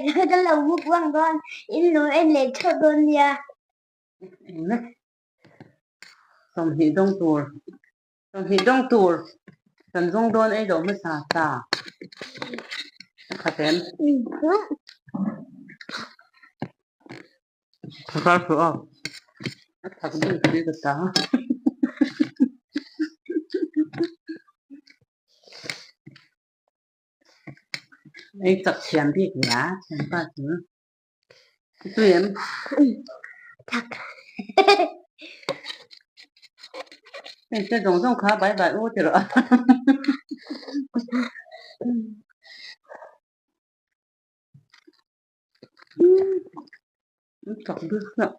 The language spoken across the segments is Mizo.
ve kan lo mukbang dawn in lo en leh theuh dawn nia. Engna sawmhnih dawng tur sawmhnih dawng tur kan zawng dawn ei loh hmasa ta a khat em? Ka kar suh a, a thak deuh tih ka ta. Ei chak thiam bik nia, thianpa chu. Tui em? Thak. Hei te zawng zawng kha bai bai u ti rawh. Chak bik hlauh.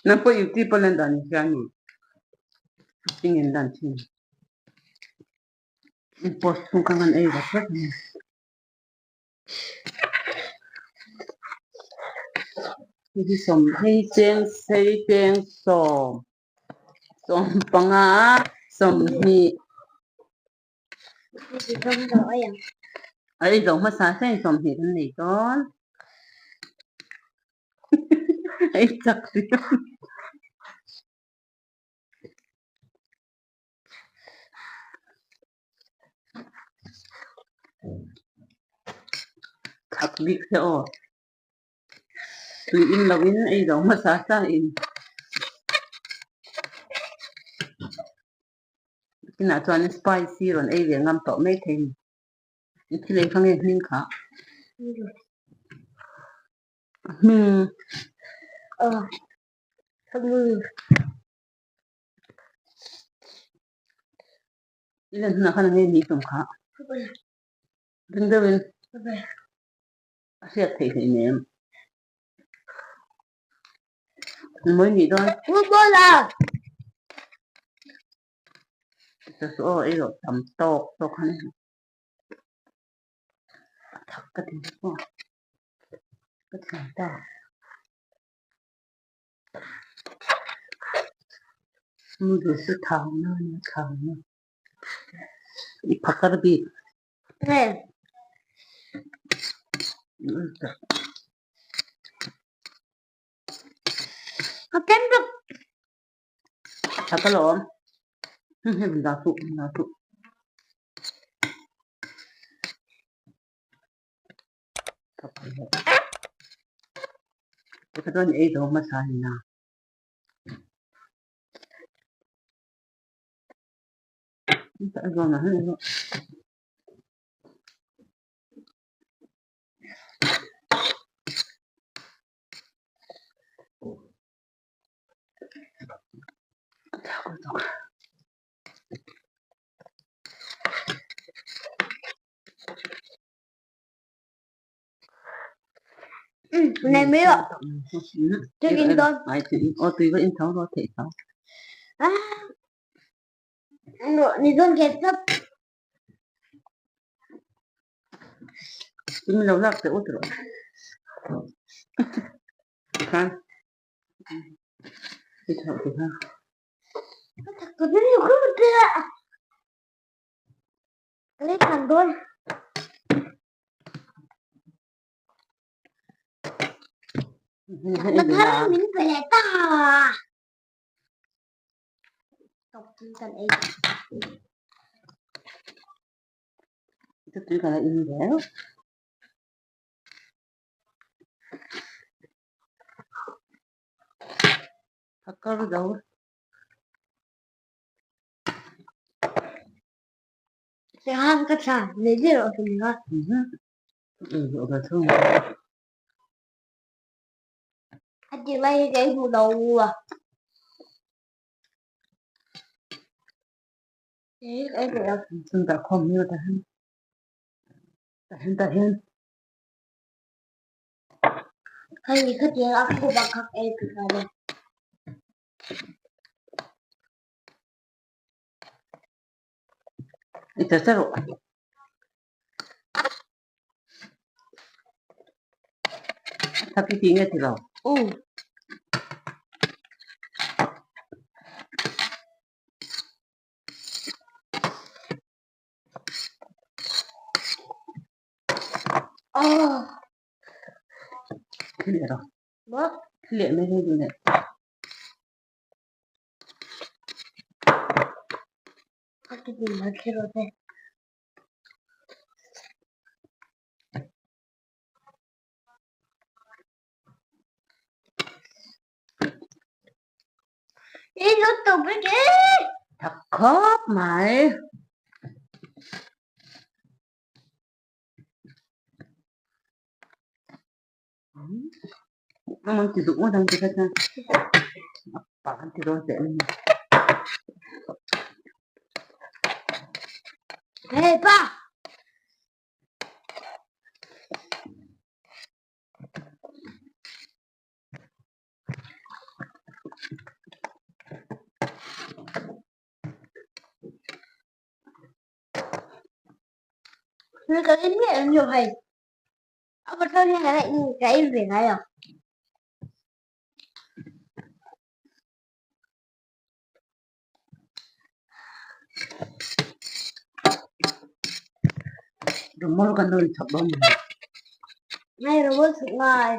Nang pawh yuti pawh lan dan i hria ni. Tingin lan thin. Post chung kha ngan ei vat vat a ni. Hei hi sawm hei cheng sei cheng sawm sawm panga sawmhnih. A ei zo hmasa hlein sawmhnih kan nei dawn. Ei chak si. Thak bik se aw. Tui in lo in ei zo hmasa sa in. Kinah chuan spicy rawn ei ve ngam tawh mai thei a ni. I thil ei kha nge hming kha? Hming. I len hunah khan a nge ni tum kha. Ring deuhin a hriat theih hleinem. Mawi nih dawn. Chu chu aw ei rawh tam tawk tawk khan a thak ka ti aw ka thiam ta. Noodles hi thau na a nia thau na i phakar bik. Tha ka lawm. Hei rawn dah suh, rawn dah suh. Ka chuan ei zo hmasa a ni na. Này mấy ạ. Tôi in đơn. Ô tùy vào in thấu rồi thể thấu. À. Ni don ke sap. Tui min lo lak teh ut rawh. Khan. I thauh te kha. Tui ka la in zel. Phakar zo. Chung dah khawm hi tah hian tah hian tah hian. I ta ta rawh. A thak i tih nge ti lo? Thil leh rawh. Thil leh mai hei duh leh. Tha khawp mai. An ti duh ngawt ang ti kha chuan a pa an ti dawn teh mai. Hey pa! Ka in miah lo hei. A pathum hian ka in ka in ve ngai lo. Rumol kan lo inchhawp dawn ni. Ngai rumol chhuk ngai.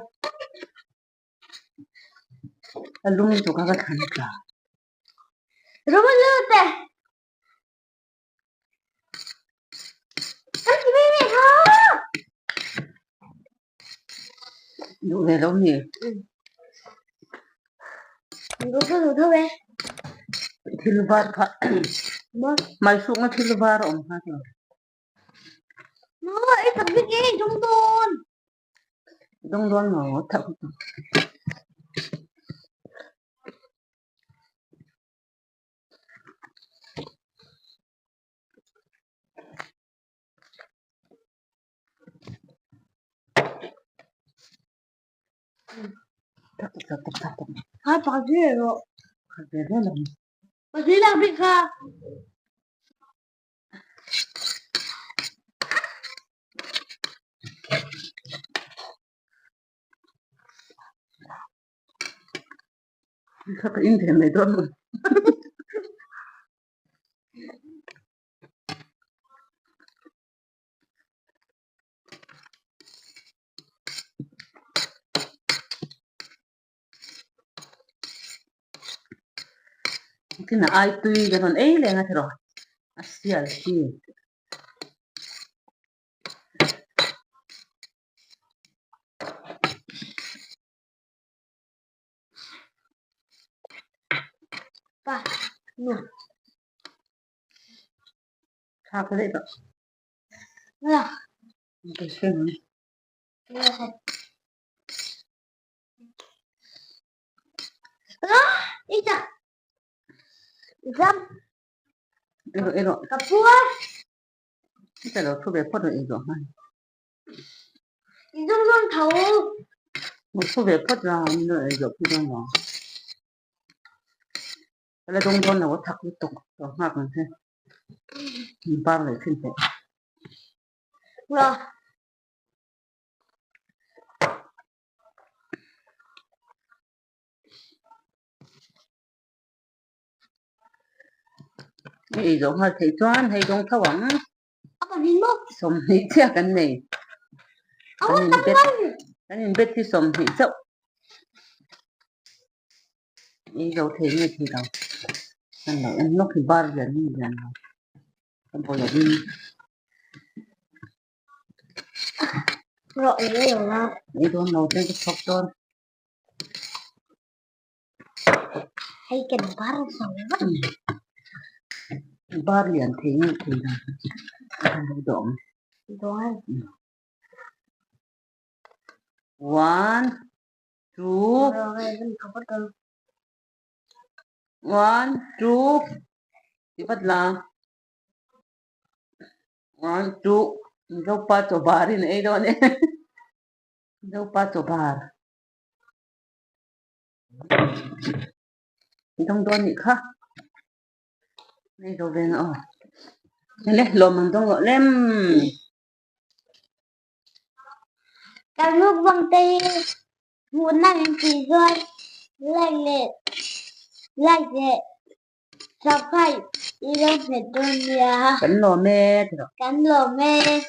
A lum chu ka ka thlan tla. Rumol lu te. Duh ve lo mi. Thil var kha mai sukna thil var a awm kha chu. Dawng dawn lo thak lutuk. Kha ka in ve mai dawn maw. Tin a ai tui ka rawn ei leng a tiraw a sial hi. Pa, nu. Tha ka daih tawh. Nga. Ka hre mai. Ah, ita. Zam. Ero ero. Ka pua. Ita lo thu ve phawt rawh ei zawh hman. Dong dong tho. Lo thu ve phawt ra an lo ei zawh pui dawn lo. Ka la dawng dawn lo a thak lutuk tawh nghak ang che. In par leh thin teh. Wa. I ei zawh nghal theih chuan hei dawng tho ang. 20 chiah kan nei. Kan in bet kan in bet hi 20 chauh. Ei zo thei nge thei lo. Kan lo en lawk hi bar lian nge lian lo. Ka bawl lo in. Rawh ei lo la. Ei dawn lo te ka chhawk dawn. Hei kan bar zo vat. Bar lian thei nge thei lo. Kan lo dawng. Dawng. One, two, one, two, ti vat la. One, two, Zopa chaw bar in ei dawn e. Zopa chaw bar. Dawng dawn nih kha. Nei zo veng aw. Le lawm ang dawng rawh lem. Kan mukbang te hi hmuhna min tih chuan like leh like leh subscribe i lo hmet dawn nia. Kan lawm e ti rawh. Kan lawm e.